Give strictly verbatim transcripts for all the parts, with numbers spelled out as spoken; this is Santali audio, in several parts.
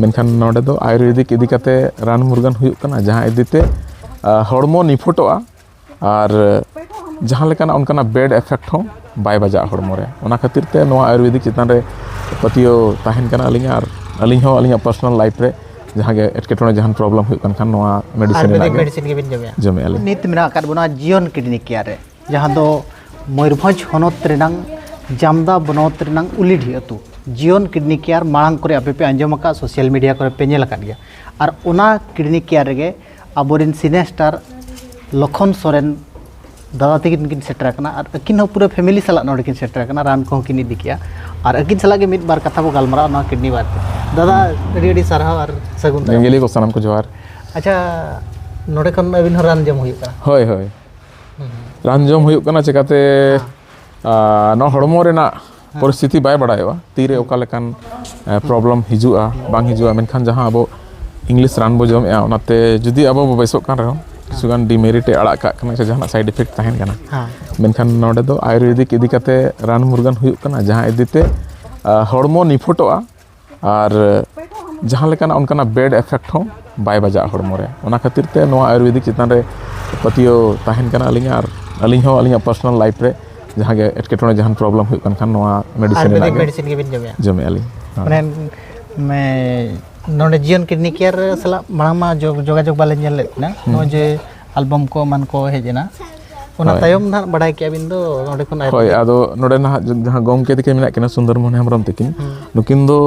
ᱢᱮᱱᱠᱷᱟᱱ ᱱᱚᱰᱮ ᱫᱚ ᱟᱭᱩᱨᱵᱮᱫᱤᱠ ᱤᱫᱤ ᱠᱟᱛᱮ ᱨᱟᱱ ᱢᱩᱨᱜᱟᱹᱱ ᱦᱩᱭᱩᱜ ᱠᱟᱱᱟ, ᱡᱟᱦᱟᱸ ᱤᱫᱤ ᱛᱮ ᱦᱚᱲᱢᱚ ᱱᱤᱯᱷᱩᱴᱚᱜᱼᱟ ᱟᱨ ᱡᱟᱦᱟᱸ ᱞᱮᱠᱟᱱᱟᱜ ᱚᱱᱠᱟᱱᱟᱜ ᱵᱮᱰ ᱮᱯᱷᱮᱠᱴ ᱦᱚᱸ ᱵᱟᱭ ᱵᱟᱡᱟᱜᱼᱟ ᱦᱚᱲᱢᱚ ᱨᱮ᱾ ᱚᱱᱟ ᱠᱷᱟᱹᱛᱤᱨ ᱛᱮ ᱱᱚᱣᱟ ᱟᱭᱩᱨᱵᱮᱫᱤᱠ ᱪᱮᱛᱟᱱ ᱨᱮ ᱯᱟᱹᱛᱭᱟᱹᱣ ᱛᱟᱦᱮᱱ ᱠᱟᱱᱟ ᱟᱹᱞᱤᱧᱟᱜ, ᱟᱨ ᱟᱹᱞᱤᱧ ᱦᱚᱸ ᱟᱹᱞᱤᱧᱟᱜ ᱯᱟᱨᱥᱚᱱᱟᱞ ᱞᱟᱭᱤᱯᱷ ᱨᱮ ᱡᱟᱦᱟᱸ ᱜᱮ ᱮᱴᱠᱮᱴᱚᱬᱮ, ᱡᱟᱦᱟᱱ ᱯᱨᱚᱵᱞᱮᱢ ᱦᱩᱭᱩᱜ ᱠᱟᱱ ᱠᱷᱟᱱ, ᱱᱚᱣᱟ ᱢᱮᱰᱤᱥᱤᱱ ᱟᱭᱩᱨᱵᱮᱫᱤᱠ ᱨᱮᱱᱟᱜ ᱜᱮ ᱢᱮᱰᱤᱥᱤᱱ ᱜᱮᱵᱤᱱ ᱡᱚᱢᱮᱫᱼᱟ? ᱡᱚᱢᱮᱫᱼᱟ ᱞᱤᱧ᱾ ᱱᱤᱛ ᱢᱮᱱᱟᱜ ᱟᱠᱟᱫ ᱵᱚᱱᱟ ᱡᱤᱭᱚᱱ ᱠᱤᱰᱱᱤ ᱠᱮᱭᱟᱨ ᱨᱮ, ᱡᱟᱦᱟᱸ ᱫᱚ ᱢᱚᱭᱩᱨᱵᱷᱚᱸᱡᱽ ᱦᱚᱱᱚᱛ ᱨᱮᱱᱟᱝ ᱡᱟᱢᱫᱟ ᱵᱚᱱᱚᱛ ᱨᱮᱱᱟᱝ ᱩᱞᱤᱰᱤ ᱟᱹᱛᱩ᱾ ᱡᱤᱭᱚᱱ ᱠᱤᱰᱱᱤ ᱠᱮᱭᱟᱨ, ᱢᱟᱲᱟᱝ ᱠᱚᱨᱮ ᱟᱯᱮ ᱯᱮ ᱟᱸᱡᱚᱢ ᱟᱠᱟᱫ, ᱥᱳᱥᱟᱞ ᱢᱤᱰᱤᱭᱟ ᱠᱚᱨᱮ ᱯᱮ ᱧᱮᱞ ᱟᱠᱟᱫ ᱜᱮᱭᱟ᱾ ᱟᱨ ᱚᱱᱟ ᱠᱤᱰᱱᱤ ᱠᱮᱭᱟᱨ ᱨᱮᱜᱮ ᱟᱵᱚᱨᱮᱱ ᱥᱤᱱᱮ ᱥᱴᱟᱨ ᱞᱚᱠᱷᱚᱱ ᱥᱚᱨᱮᱱ ᱫᱟᱫᱟ ᱛᱟᱹᱠᱤᱱ ᱠᱤᱱ ᱥᱮᱴᱮᱨ ᱟᱠᱟᱱᱟ, ᱟᱨ ᱟᱹᱠᱤᱱ ᱦᱚᱸ ᱯᱩᱨᱟᱹ ᱯᱷᱮᱢᱮᱞᱤ ᱥᱟᱞᱟᱜ ᱱᱚᱰᱮ ᱠᱤᱱ ᱥᱮᱴᱮᱨ ᱟᱠᱟᱱᱟ, ᱨᱟᱱ ᱠᱚᱦᱚᱸ ᱠᱤᱱ ᱤᱫᱤ ᱠᱮᱜᱼᱟ᱾ ᱟᱨ ᱟᱹᱠᱤᱱ ᱥᱟᱞᱟᱜ ᱜᱮ ᱢᱤᱫ ᱵᱟᱨ ᱠᱟᱛᱷᱟ ᱵᱚ ᱜᱟᱞᱢᱟᱨᱟᱣᱟ ᱱᱚᱣᱟ ᱠᱤᱰᱱᱤ ᱵᱟᱨᱮᱛᱮ᱾ ᱫᱟᱫᱟ, ᱟᱹᱰᱤ ᱟᱹᱰᱤ ᱥᱟᱨᱦᱟᱣ ᱟᱨ ᱥᱟᱹᱜᱩᱱ ᱫᱟᱨᱟᱢ᱾ ᱵᱮᱝᱜᱚᱞᱤ ᱠᱚ ᱥᱟᱱᱟᱢ ᱠᱚ ᱡᱚᱦᱟᱨ᱾ ᱟᱪᱪᱷᱟ, ᱱᱚᱰᱮ ᱠᱷᱚᱱ ᱟᱹᱵᱤᱱ ᱦᱚᱸ ᱨᱟᱱ ᱡᱚᱢ ᱦᱩᱭᱩᱜ ᱠᱟᱱᱟ? ᱦᱳᱭ, ᱦᱳᱭ᱾ ᱦᱩᱸ, ᱦᱩᱸ᱾ ᱨᱟᱱ ᱡᱚᱢ ᱦᱩᱭᱩᱜ ᱠᱟᱱᱟ ᱪᱮᱠᱟᱛᱮ? ᱦᱮᱸ᱾ ᱟᱨ ᱱᱚᱣᱟ ᱦᱚᱲᱢᱚ ᱨᱮᱱᱟᱜ ᱦᱮᱸ᱾ ᱯᱚᱨᱤᱥᱛᱷᱤᱛᱤ ᱵᱟᱭ ᱵᱟᱲᱟᱭᱚᱜᱼᱟ, ᱛᱤᱨᱮ ᱦᱩᱸ᱾ ᱚᱠᱟ ᱞᱮᱠᱟᱱ, ᱮ, ᱯᱨᱚᱵᱞᱮᱢ ᱦᱤᱡᱩᱜᱼᱟ, ᱵᱟᱝ ᱦᱤᱡᱩᱜᱼᱟ᱾ ᱢᱮᱱᱠᱷᱟᱱ ᱡᱟᱦᱟᱸ ᱟᱵᱚ ᱤᱝᱞᱤᱥ ᱨᱟᱱ ᱵᱚ ᱡᱚᱢᱮᱫᱼᱟ, ᱚᱱᱟᱛᱮ ᱡᱩᱫᱤ ᱟᱵᱚ ᱵᱚ ᱵᱮᱥᱚᱜ ᱠᱟᱱ ᱨᱮᱦᱚᱸ, ᱠᱤᱪᱷᱩᱜᱟᱱ ᱰᱤᱢᱮᱨᱤᱴ ᱮ ᱟᱲᱟᱜ ᱠᱟᱜ ᱠᱟᱱᱟ ᱥᱮ ᱡᱟᱦᱟᱱᱟᱜ ᱥᱟᱭᱤᱰ ᱤᱯᱷᱮᱠᱴ ᱛᱟᱦᱮᱱ ᱠᱟᱱᱟ᱾ ᱦᱮᱸ᱾ ᱢᱮᱱᱠᱷᱟᱱ ᱱᱚᱰᱮ ᱫᱚ ᱟᱭᱩᱨᱵᱮᱫᱤᱠ ᱤᱫᱤ ᱠᱟᱛᱮ ᱨᱟᱱ ᱢᱩᱨᱜᱟᱹᱱ ᱦᱩᱭᱩᱜ ᱠᱟᱱᱟ, ᱡᱟᱦᱟᱸ ᱤᱫᱤ ᱛᱮ, ᱟ, ᱦᱚᱲᱢᱚ ᱱᱤᱯᱷᱩᱴᱚᱜᱼᱟ᱾ ᱟᱨ ᱡᱟᱦᱟᱸ ᱞᱮᱠᱟᱱᱟᱜ ᱚᱱᱠᱟᱱᱟᱜ ᱵᱮᱰ ᱮᱯᱷᱮᱠᱴ ᱦᱚᱸ ᱵᱟᱭ ᱵᱟᱡᱟᱜᱼᱟ ᱦᱚᱲᱢᱚ ᱨᱮ᱾ ᱚᱱᱟ ᱠᱷᱟᱹᱛᱤᱨ ᱛᱮ ᱱᱚᱣᱟ ᱟᱭᱩᱨᱵᱮᱫᱤᱠ ᱪᱮᱛᱟᱱ ᱨᱮ ᱯᱟᱹᱛᱭᱟᱹᱣ ᱛᱟᱦᱮᱱ ᱠᱟᱱᱟ ᱟᱹᱞᱤᱧᱟᱜ, ᱟᱨ ᱟᱹᱞᱤᱧ ᱦᱚᱸ ᱟᱹᱞᱤᱧᱟᱜ ᱯᱟᱨᱥᱚᱱᱟᱞ ᱞᱟᱭᱤᱯᱷ ᱨᱮ ᱡᱟᱦᱟᱸ ᱜᱮ ᱮᱴᱠᱮᱴᱚᱬᱮ, ᱡᱟᱦᱟᱱ ᱯᱨᱚᱵᱞᱮᱢ ᱦᱩᱭᱩᱜ ᱠᱟᱱ ᱠᱷᱟᱱ, ᱱᱚᱣᱟ ᱢᱮᱰᱤᱥᱤᱱ ᱟᱭᱩᱨᱵᱮᱫᱤᱠ ᱨᱮᱱᱟᱜ ᱜᱮ ᱢᱮᱰᱤᱥᱤᱱ ᱜᱮᱵᱤᱱ ᱡᱚᱢᱮᱜᱼᱟ? ᱡᱚᱢᱮᱜᱼᱟ ᱞᱤᱧ᱾ ᱦᱮᱸ᱾ ᱢᱟᱱᱮ, ᱢᱮ, ᱱᱚᱰᱮ ᱡᱤᱭᱚᱱ ᱠᱤᱰᱱᱤ ᱠᱮᱭᱟᱨ ᱥᱟᱞᱟᱜ ᱢᱟᱲᱟᱝ ᱢᱟ ᱡᱳᱜ-, ᱡᱳᱜᱟᱡᱳᱜᱽ ᱵᱟᱞᱮ ᱧᱮᱞ ᱞᱮᱫ ᱵᱤᱱᱟ᱾ ᱦᱩᱸ᱾ ᱱᱚᱜᱼᱚᱭ ᱡᱮ ᱟᱞᱵᱟᱢ ᱠᱚ ᱮᱢᱟᱱ ᱠᱚ ᱦᱮᱡ ᱮᱱᱟ, ᱚᱱᱟ ᱦᱳᱭ᱾ ᱛᱟᱭᱚᱢ ᱱᱟᱦᱟᱜ ᱵᱟᱰᱟᱭ ᱠᱮᱜᱼᱟ ᱵᱤᱱ ᱫᱚ ᱱᱚᱰᱮ ᱠᱷᱚᱱ ᱦᱳᱭ, ᱟᱭᱩᱨᱵᱮᱫᱤᱠ? ᱟᱫᱚ ᱱᱚᱰᱮ ᱱᱟᱦᱟᱜ ᱡᱟᱦᱟᱸ ᱜᱚᱢᱠᱮ ᱛᱟᱹᱠᱤᱱ ᱢᱮᱱᱟᱜ ᱠᱤᱱᱟ, ᱥᱩᱱᱫᱚᱨ ᱢᱳᱦᱚᱱ ᱦᱮᱢᱵᱨᱚᱢ ᱛᱟᱹᱠᱤᱱ, ᱦᱩᱸ᱾ ᱱᱩᱠᱤᱱ ᱫᱚ,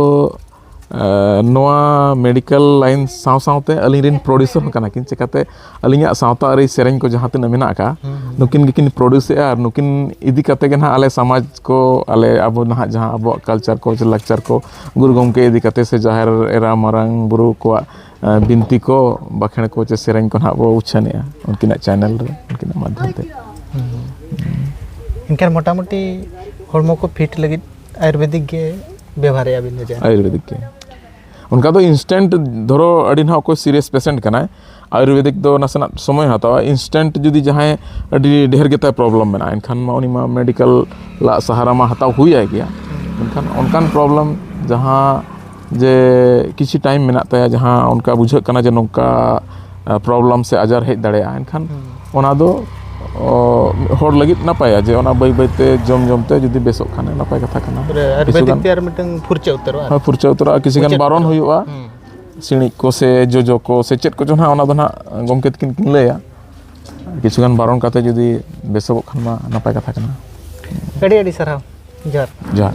ᱮ, ᱱᱚᱣᱟ ᱢᱮᱰᱤᱠᱮᱞ ᱞᱟᱭᱤᱱ ᱥᱟᱶ ᱥᱟᱶᱛᱮ ᱟᱹᱞᱤᱧ ᱨᱮᱱ ᱯᱨᱚᱰᱭᱩᱥᱟᱨ ᱦᱚᱸ ᱠᱟᱱᱟ ᱠᱤᱱ᱾ ᱪᱤᱠᱟᱛᱮ ᱟᱹᱞᱤᱧᱟᱜ ᱥᱟᱶᱛᱟ ᱟᱹᱨᱤ ᱥᱮᱨᱮᱧ ᱠᱚ ᱡᱟᱦᱟᱸ ᱛᱤᱱᱟᱹᱜ ᱢᱮᱱᱟᱜ ᱟᱠᱟᱫᱼᱟ, ᱦᱩᱸ, ᱦᱩᱸ᱾ ᱱᱩᱠᱤᱱ ᱜᱮᱠᱤᱱ ᱯᱨᱚᱰᱭᱩᱥᱮᱫᱼᱟ, ᱟᱨ ᱱᱩᱠᱤᱱ ᱤᱫᱤ ᱠᱟᱛᱮ ᱜᱮ ᱱᱟᱦᱟᱜ ᱟᱞᱮ ᱥᱚᱢᱟᱡᱽ ᱠᱚ, ᱟᱞᱮ ᱟᱵᱚ ᱱᱟᱦᱟᱜ ᱡᱟᱦᱟᱸ ᱟᱵᱚᱣᱟᱜ ᱠᱟᱞᱪᱟᱨ ᱠᱚ, ᱞᱟᱠᱪᱟᱨ ᱠᱚ, ᱜᱩᱨᱩ ᱜᱚᱢᱠᱮ ᱤᱫᱤ ᱠᱟᱛᱮ ᱥᱮ ᱡᱟᱦᱮᱨ ᱮᱨᱟ, ᱢᱟᱨᱟᱝ ᱵᱩᱨᱩ ᱠᱚᱣᱟᱜ, ᱮ, ᱵᱤᱱᱛᱤ ᱠᱚ, ᱵᱟᱠᱷᱮᱬ ᱠᱚ ᱪᱮ ᱥᱮᱨᱮᱧ ᱠᱚ ᱱᱟᱦᱟᱜ ᱵᱚ ᱩᱪᱷᱟᱹᱱᱮᱜᱼᱟ ᱩᱱᱠᱤᱱᱟᱜ ᱪᱮᱱᱮᱞ ᱨᱮ, ᱩᱱᱠᱤᱱᱟᱜ ᱢᱟᱫᱽᱫᱷᱚᱢ ᱛᱮ᱾ ᱦᱩᱸ᱾ ᱮᱱᱠᱷᱟᱱ ᱢᱚᱴᱟᱢᱩᱴᱤ ᱦᱚᱲᱢᱚ ᱠᱚ ᱯᱷᱤᱴ ᱞᱟᱹᱜᱤᱫ ᱟᱭᱩᱨᱵᱮᱫᱤᱠ ᱜᱮ ᱵᱮᱵᱷᱟᱨᱮᱜᱼᱟ ᱵᱤᱱ ᱵᱩᱡᱷᱟᱹᱣ? ᱟᱭᱩᱨᱵᱮᱫᱤᱠ ᱜᱮ᱾ ᱚᱱᱠᱟ ᱫᱚ ᱤᱱᱥᱴᱮᱱᱴ, ᱫᱷᱚᱨᱚ, ᱟᱹᱰᱤ ᱱᱟᱦᱟᱜ ᱚᱠᱚᱭ ᱥᱤᱨᱤᱭᱟᱥ ᱯᱮᱥᱮᱱᱴ ᱠᱟᱱᱟᱭ, ᱟᱭᱩᱨᱵᱮᱫᱤᱠ ᱫᱚ ᱱᱟᱥᱮᱱᱟᱜ ᱥᱚᱢᱚᱭ ᱦᱟᱛᱟᱣᱟ᱾ ᱤᱱᱥᱴᱮᱱᱴ ᱡᱩᱫᱤ ᱡᱟᱦᱟᱸᱭ ᱟᱹᱰᱤ ᱰᱷᱮᱨ ᱜᱮᱛᱟᱭ ᱯᱨᱚᱵᱞᱮᱢ ᱢᱮᱱᱟᱜᱼᱟ, ᱮᱱᱠᱷᱟᱱ ᱢᱟ ᱩᱱᱤ ᱢᱟ ᱢᱮᱰᱤᱠᱮᱞ ᱟᱜ ᱥᱟᱦᱟᱨᱟ ᱢᱟ ᱦᱟᱛᱟᱣ ᱦᱩᱭ ᱟᱭ ᱜᱮᱭᱟ᱾ ᱢᱮᱱᱠᱷᱟᱱ ᱚᱱᱠᱟᱱ ᱯᱨᱚᱵᱞᱮᱢ ᱡᱟᱦᱟᱸ ᱡᱮ ᱠᱤᱪᱷᱩ ᱴᱟᱭᱤᱢ ᱢᱮᱱᱟᱜ ᱛᱟᱭᱟ, ᱡᱟᱦᱟᱸ ᱚᱱᱠᱟ ᱵᱩᱡᱷᱟᱹᱜ ᱠᱟᱱᱟ ᱡᱮ ᱱᱚᱝᱠᱟ ᱯᱨᱚᱵᱞᱮᱢ ᱥᱮ ᱟᱡᱟᱨ ᱦᱮᱡ ᱫᱟᱲᱮᱭᱟᱜᱼᱟ, ᱮᱱᱠᱷᱟᱱ ᱚᱱᱟ ᱫᱚ ᱚ, ᱦᱚᱲ ᱞᱟᱹᱜᱤᱫ ᱱᱟᱯᱟᱭᱟ ᱡᱮ ᱚᱱᱟ ᱵᱟᱹᱭ ᱵᱟᱹᱭ ᱛᱮ ᱡᱚᱢ ᱡᱚᱢ ᱛᱮ ᱡᱩᱫᱤ ᱵᱮᱥᱚᱜ ᱠᱷᱟᱱ ᱱᱟᱯᱟᱭ ᱠᱟᱛᱷᱟ ᱠᱟᱱᱟ᱾ ᱯᱩᱨᱟᱹ ᱠᱤᱪᱷᱩ ᱟᱭᱩᱨᱵᱮᱫᱤᱠ ᱜᱟᱱ ᱛᱮ ᱟᱨ ᱢᱤᱫᱴᱟᱝ ᱯᱷᱩᱨᱪᱟᱹ ᱩᱛᱟᱹᱨᱚᱜᱼᱟ᱾ ᱦᱳᱭ, ᱯᱷᱩᱨᱪᱟᱹ ᱩᱛᱟᱹᱨᱚᱜᱼᱟ᱾ ᱠᱤᱪᱷᱩ ᱜᱟᱱ ᱢᱩᱪᱟᱹᱫ ᱵᱟᱨᱚᱱ ᱩᱛᱟᱹᱨᱚᱜᱼᱟ᱾ ᱦᱩᱭᱩᱜᱼᱟ᱾ ᱦᱩᱸ᱾ ᱥᱤᱬᱤᱡ ᱠᱚ ᱥᱮ ᱡᱚᱡᱚ ᱠᱚ ᱥᱮ ᱪᱮᱫ ᱠᱚᱪᱚ ᱱᱟᱦᱟᱜ ᱚᱱᱟ ᱫᱚ ᱱᱟᱦᱟᱜ ᱜᱚᱢᱠᱮ ᱛᱟᱹᱠᱤᱱ ᱠᱤᱱ ᱞᱟᱹᱭᱟ᱾ ᱠᱤᱪᱷᱩ ᱜᱟᱱ ᱵᱟᱨᱚᱱ ᱠᱟᱛᱮ ᱡᱩᱫᱤ ᱵᱮᱥᱚᱜᱚᱜ ᱠᱷᱟᱱ ᱢᱟ ᱱᱟᱯᱟᱭ ᱠᱟᱛᱷᱟ ᱠᱟᱱᱟ᱾ ᱟᱹᱰᱤ ᱟᱹᱰᱤ ᱥᱟᱨᱦᱟᱣ᱾ ᱡᱚᱦᱟᱨ᱾ ᱡᱚᱦᱟᱨ᱾